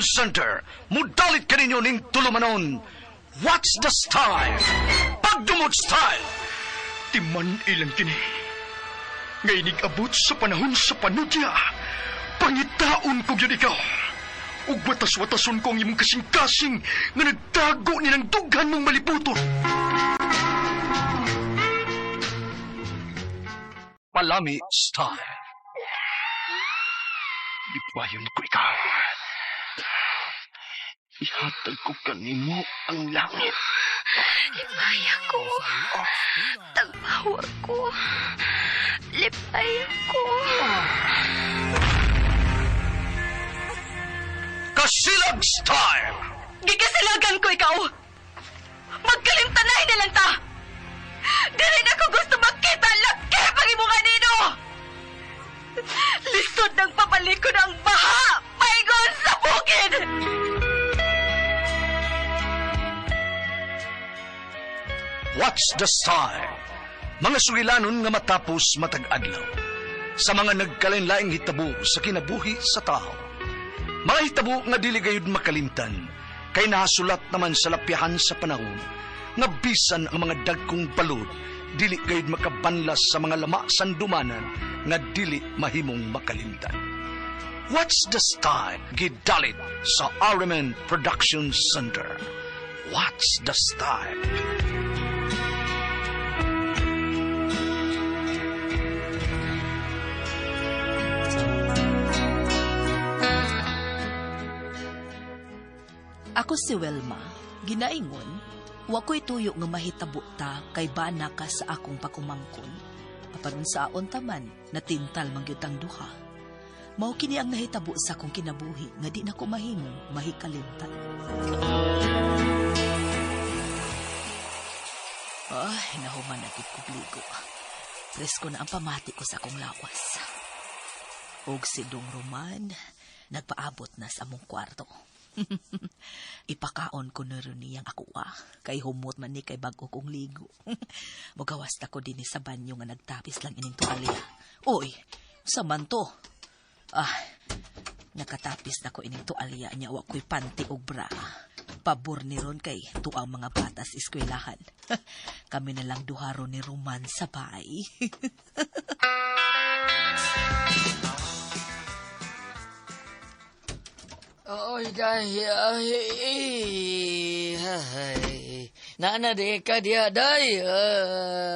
Center mudalit kaninyo ning tulumanon. What's the style? Pagdumot style! Timan ilang kini. Nga inig-abot sa panahon sa panudya, pangitaon ko gyud ikaw. Ug watas-watason ko ang imong kasing-kasing nga nagtago ni ng dughan mong malibuton. Palami style. Lipayon ko ikaw. Ihatag ko kanimo ang langit. Lipay ako. Tagbawa ko. Lipay ako. Kasilag style! Gikasilagan ko ikaw. Magkalimtanay na lang ta. Dili na ko gusto makita laki pang imong anino. Lisod ng papalikod ang baha. Paingon sa bukid. What's the style? Mga sugilanon nga matapos matag adlaw. Sa mga nagkalain-laing hitabo sa kinabuhi sa tao. Mga hitabo nga dili gayud makalimtan, kay nahasulat naman sa lapyahan sa panahon, nga bisan ang mga dagkong balod, dili gayud makabanlas sa mga lama sandumanan nga dili mahimong makalimtan. What's the style? Gidalit sa RMN Production Center. What's the style? Ako si Wilma, ginaingon, wa ko'y tuyo nga mahitabo ta kay bana ka sa akong pakumangkon. Apan unsaon ta man, natintal man gyud tang duha. Mao kini ang nahitabo sa akong kinabuhi nga di na ko mahimong mahikalimtan. Ay, nahuman na gyud kog ligo. Presko na ang pamati ko sa akong lawas. Og si Dong Roman, nagpaabot na sa among kwarto. Ipakaon ko na rin niyang ako ah. Kay humot man ni kay bago kong ligo. Mugawas ta ko din sa banyo nga nagtapis lang ining tuwalya. Uy, sa man to? Ah, nakatapis na ko ining tuwalya niya wa ko'y panty og bra. Pabor ni ron kay tuang mga batas eskwelahan. Kami na lang duharo ni Roman sa bahay. Oy, day, ay, ay. Naana di ka diya, day.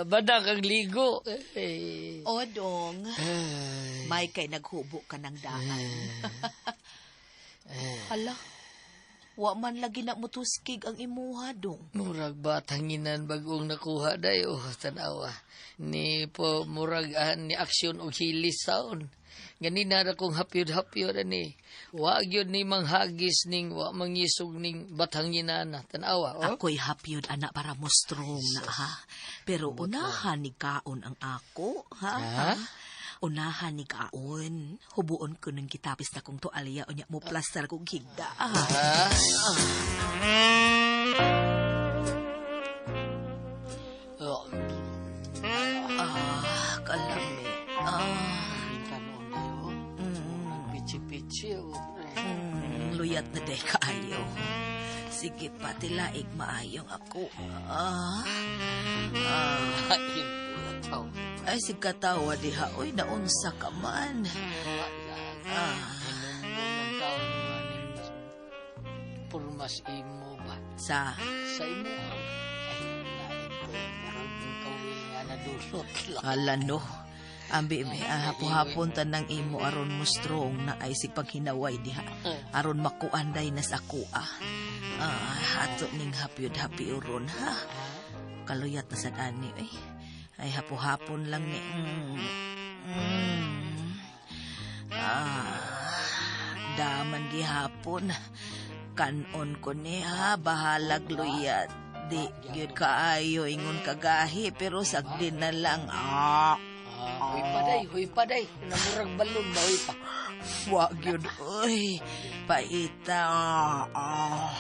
Badak ang ligo. Ay. O, Dong. Ay. May kay naghubo ka ng daan. Hala, wa man lagi na mutuskig ang imuha, Dong. Murag ba tanginan bagong nakuha, day? Oh, tanawa. Ni po, murag ni aksyon og hilis saon. Ganina ra kong hapyod-hapyod ani. Wa gyud ni manghagis ning wa mangisog ning bathanginana. Tanawa, oh. Ako'y hapyod, anak, para mo strong na, ha? Pero unahan ni kaon ang ako, ha? Ha? Unahan ni kaon. Hubuon ko nung gitapis na kong tualya o niya mo plaster kong higda. Ha? Oh. Ah, kalami. Ah. Pichi-pichi, oh. Luyat na day kaayo. Sige pa, tilaig maayong ako. Ah. Ah. Ay, sige katawa diha. Uy, naunsa ka man. Ah. Purmas imo ba? Sa? Sa imo. Ay, lain ko. Murag kawil nga nadulot lang. Ala, no. Ambi, mi, hapon-hapon tanang imo aron mo strong na ay si paghinaway diha. Aron makuanday na sa kuha. Ah, ato ning hapyod-hapyoron, ha? Kaluyat na sa dani, eh. Ay, hapo-hapon lang ni. Ah, daman gihapon. Kanon ko ni, ha? Bahalag luyat. Di, gyud kaayo, ingon kagahi, pero sagdi na lang. Ah. Huy pa day, huy pa day. Namurag balon ba, huy pa. Wa gyud, uy. Paita. Ah.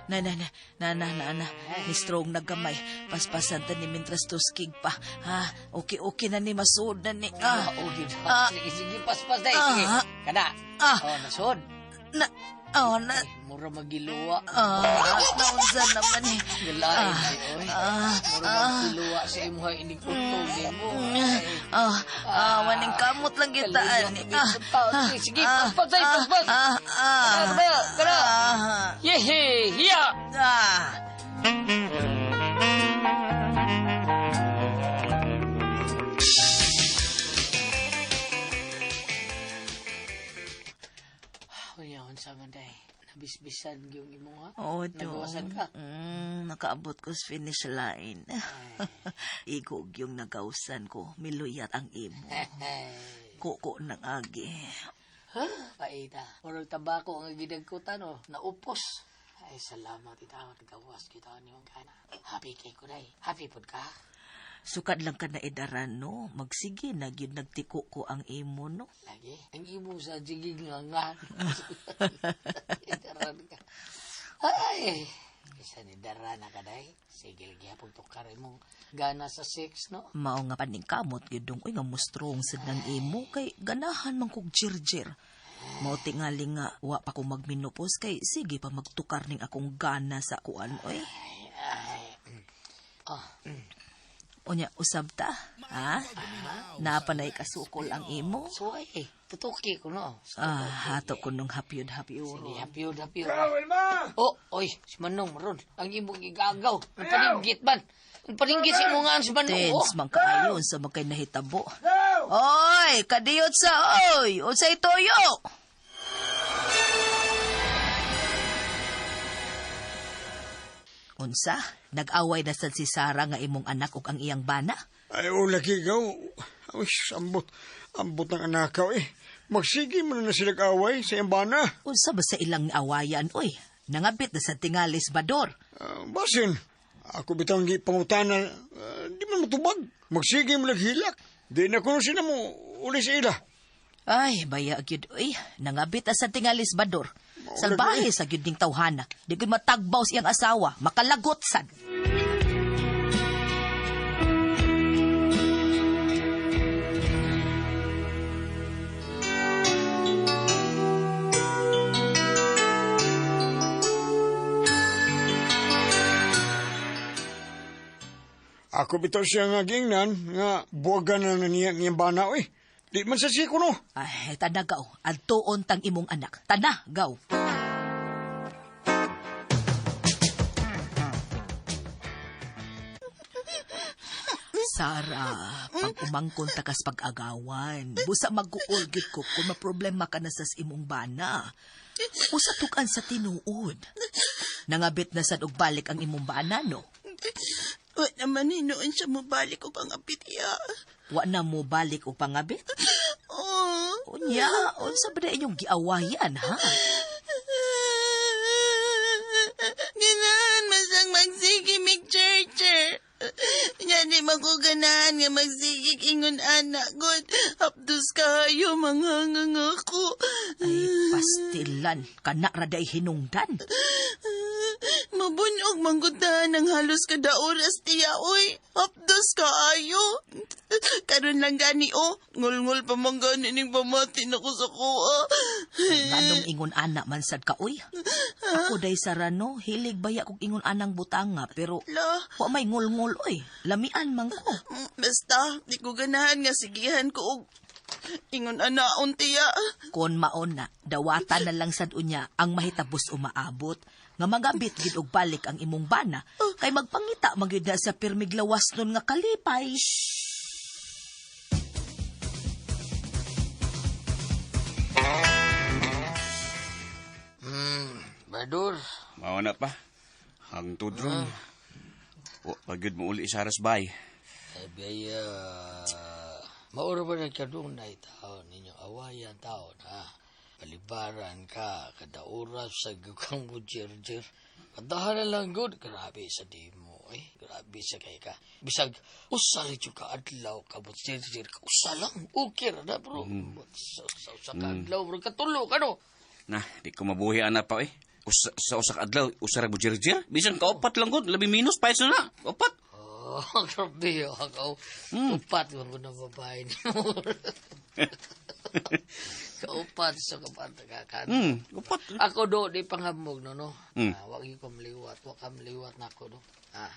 Na, na, na, na, na, na, na. Ni strong na gamay. Paspasan ta ni mintras tuskig pa. Ha? Okay, okay na ni, masuod na ni. Ah. Okay. Ah. Sige, sige, paspas day. Sige, Ah. kada. Ah. Oh, nasuod. Na, Oh, na, Mura magiluwa. ah, naunsa naman eh. Galain di, oy. Mura magiluwa sa imuha inig utog nimo. Ay, Ah, ah, waning kamot lang kita ani. Ah, sige, paspas ay, paspas. Ah, ah, Kana, kana. ah, Yehe, hiya. ah. Unya, unsa man day. Nabisbisan gyung imo ha. Oo, dong. Nagawasan ka. Nakaabot ko sa finish line. Igog yung nagausan ko, miluyat ang imo. Kuko ng agi. Ha? Paita. Murag tabako ang gidagkutan oh. Naupos. Ay, salamat itaw. Nagawas kita niyong kana. Happy kay ko day. Happy pud ka. Sukad lang ka na edaran, no? Magsige na gyud nagtiko ko ang imo, no? Lagi. Ang imo sa jigig nga nga. Idaran ka. Ay! Isa ni dara na ka day. Sige lagi hapon tukar imong gana sa sex, no? Mao nga paningkamot gyud dong, uy nga mustrong sad ng imo kay ganahan man kog jirjir. Mao tingali nga wa pa ko magminupos kay sige pa magtukar ning akong gana sa kuan oy. Ay. Ah, Unya usab ta, ha? Naa pa na'y kasukol ang imo. Suway eh. Tutuki ko, no? Ah, hato ko nung hapyod-hapyod. Sige, hapyod, hapyod. Oh, oy, si Manong maron. Ang imong gigagaw. Ang paninggit man. Ang paninggit si imong si Manong. Oh. Tense man kaayo sa makay nahitabo. Oy, kadiyot sa oy, unsay toyo? Unsa? Nag-away na sad si Sara nga imong anak ug ang iyang bana? Ay, o lagi gaw. Ay, ambot. Ambot ng anakaw eh. Magsige man na sila away sa iyang bana. Unsa ba sa ilang awayan oy? Nangabit na sa tingalis bador. Ah, basin, ako bitang gi pangutana, di man matubag. Magsige mo naghilak. Di na kuno sila mo uli sa ila. Ay, baya gyud oy, nangabit na sa tingalis bador. Salbahe sa gyud ning tawhana. Di gyud matagbaw sa iyang asawa, makalagot sad. Ako bitaw siya nga gingnan nga buwagan na na niya ang iyang bana oy. Di man sa siya kuno. Ay, tana gaw, adtuon tang imong anak. Tana gaw. Sara, pag umangkon ta kas pag-agawan, busa mag-uol gyud ko kung maproblema ka na sa imong bana. Usa tukan sa tinuod. Nangabit na sad og balik ang imong bana, no? Wa naman hinuon siya mobalik og pangapit iya. Wa na mo balik og pangabit? Oh. Unya, unsa ba na inyong giawayan, ha? Ganahan masang magsige mig churcher. Nya di man ko ganahan nga magsigig ingon anak god. Hapdos kayo manghangang ako. Ay, pastilan. Kana ra day hinungdan. Mabunog manggutan ang halos kada oras tiya oy. Hapdos kaayo. Karon lang gani o. Ngulngul pa man gani ning pamati nako sa kuha. Nganong ingon ana man sad ka, uy. Ako day sarano, hilig baya kog ingon anang butanga, pero La. wa may ngulngul, uy. Lamian man ko. Basta, di ko ganahan nga sigihan ko og ingon anaon tiya. Kon maon na, dawatan na lang sad unya ang mahitabos umaabot nga magabit gid og balik ang imong bana kay magpangita man gyud na sa pirmig lawas nun nga kalipay. Badur. Mao na pa. Hangtod ron. Wa pa gyud mo uli sa bay. Ay, biyaya. Mauro ba na kadunay taon ninyong awayan taon, ha? Palibaran ka, kada oras sa gukang mo jirjir. Kadahan na lang good. Grabe sa di mo, eh. Grabe sa kay ka. Bisag, usa rin yung kaadlaw ka mo jirjir ka. Usa lang. Okay ra na, bro. Sa usa ka adlaw, bro. Katulo ka, no? Na, di ko mabuhi ana pa eh. Usa, sa usa ka adlaw, usa ra mo jirjir. Bisan ka upat lang gud, labi minus pa na. Upat. Oh, grabe. Ako, upat man ko na babae ni mo. Kaupat sa kapat kakan. Upat. Ako do di panghamog no no. Mm. Ah, wa gyud ko mliwat, wa ka mliwat nako do. Ah.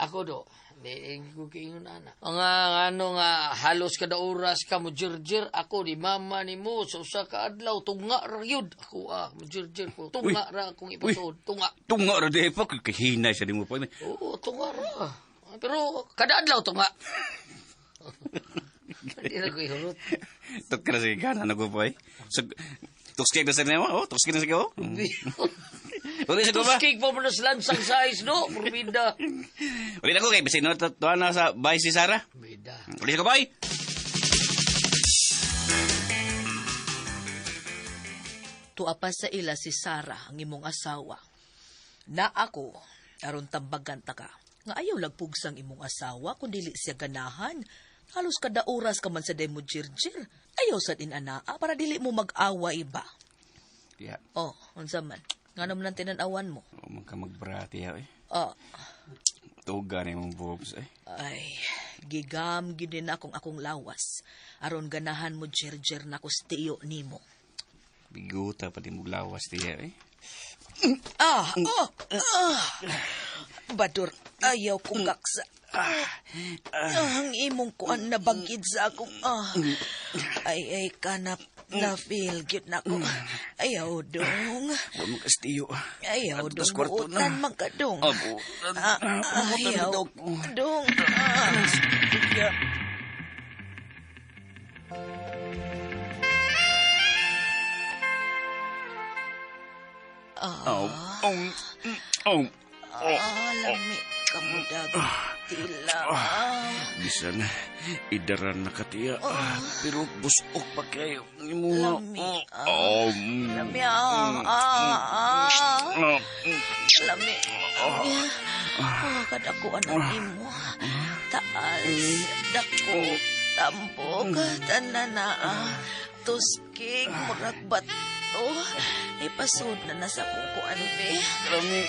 Ako do, di ko kiingon ana. Nga ano nga halos kada oras ka mo jirjir ako di mama nimo sa usa ka adlaw tunga ra gyud ako ah mo jirjir ko tunga ra akong ipasuod tunga. Tunga ra di pa kahinay sa nimo pa. Oo, tunga ra. Pero kada adlaw tunga. Di na ko ihurot. Tuk ka na sa gana na ko pa eh. So, tuskik na sa nimo, oh, tuskik na sa ko. Uli sa ko ba? Tuskik pa mo na sa lansang size, no? Purbida. Uli na ko kay bisin no tuwa na sa bay si Sarah. Bida. Uli sa ko bay. Tuwa pa sa ila si Sarah ang imong asawa. Na ako, aron tambagan ta ka. Nga ayaw lagpugsang imong asawa kung dili siya ganahan. Halos kada oras ka man sa demo jirjir. Ayaw sa din anaa para dili mo mag-awa iba. Ya, Oh, unsa man. Ngano man ang tinan-awan mo? oh, man ka magbrati ya eh. Oh, Tuga na imong boobs eh. ay, gigam gyud din akong akong lawas. Aron ganahan mo jirjir na tiyo nimo. Biguta pa di mo lawas tiya eh. Ah, oh, ah. Badur, ayaw kong kaksa. Ah, ang imong kuan na bagid sa akong ah. Ay ay kanap na feel gyud na ko. Ayaw dong. Wa mo kastiyo. Ayaw Adto dong. sa kwarto na. Buotan man ka dong. Ah, buotan. Ah, Buotan ayaw bitaw. dong. Ah. Ya. Oh, oh, oh. Ah, lami ka mo dag. Tila. Ah. Bisan idaran na katiya. Ah, pero busok pa kayo. Imo. Lami, ah. Oh, mm. Lami ah. Ah, ah. Ah, mm. Lami. Ah, kadakuan ang imo. Taas, dako, tambok, tanana, ah. Tuskig, murag bato. Ipasod na nasa kong kuan, be. Lami.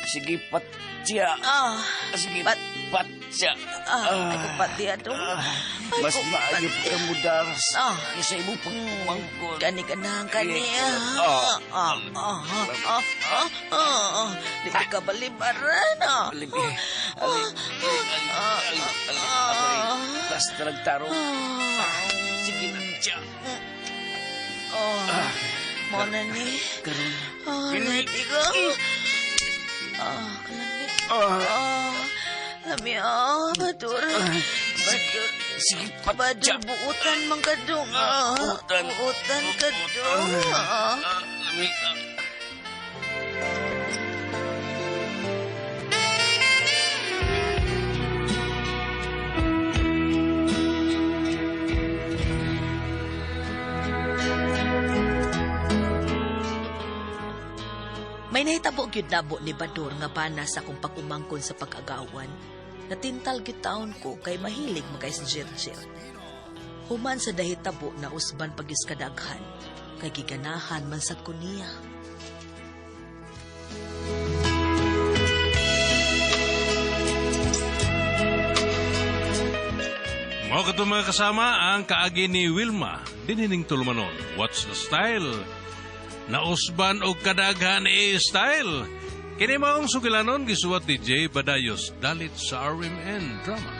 Sige, patya. Ah, Sige, pat, patya. ah, ay ko pati adong. Ay, Mas ko maayo pati. pa mo daras. Ah. Kaysa imo pagmangkon. Kani kanang kani. Ah. Ah, ah, ah, ah, ah, ah, ah. Di ka balibaran, ah. Alimi. Alimi. Alimi. Alimi. Basta nagtarong. Ah. Sige na siya. Oh, mo na ni. Karon. Ah, Kini- lami ko. Ah, kalami. Ah. Ah, lami ah, badur. Badur. Sige, Badur patya. buutan man kadung. Ah, Buutan. buutan kadung. Ah. Ah, lami. Ah. May nahitabo gyud nabo ni Bador nga bana sa akong pag-umangkon sa pag-agawan. Natintal gyud taon ko kay mahilig magkay si Jirjir. Human sa dahitabo na usban pagyus kadaghan, kay giganahan man sad ko niya. Mao kato mga kasama ang kaagi ni Wilma dinining tulumanon. What's the style? Nausban og kadaghan e style. Kini maong sugilanon gisuwat ni Jay Badayos dalit sa RMN Drama.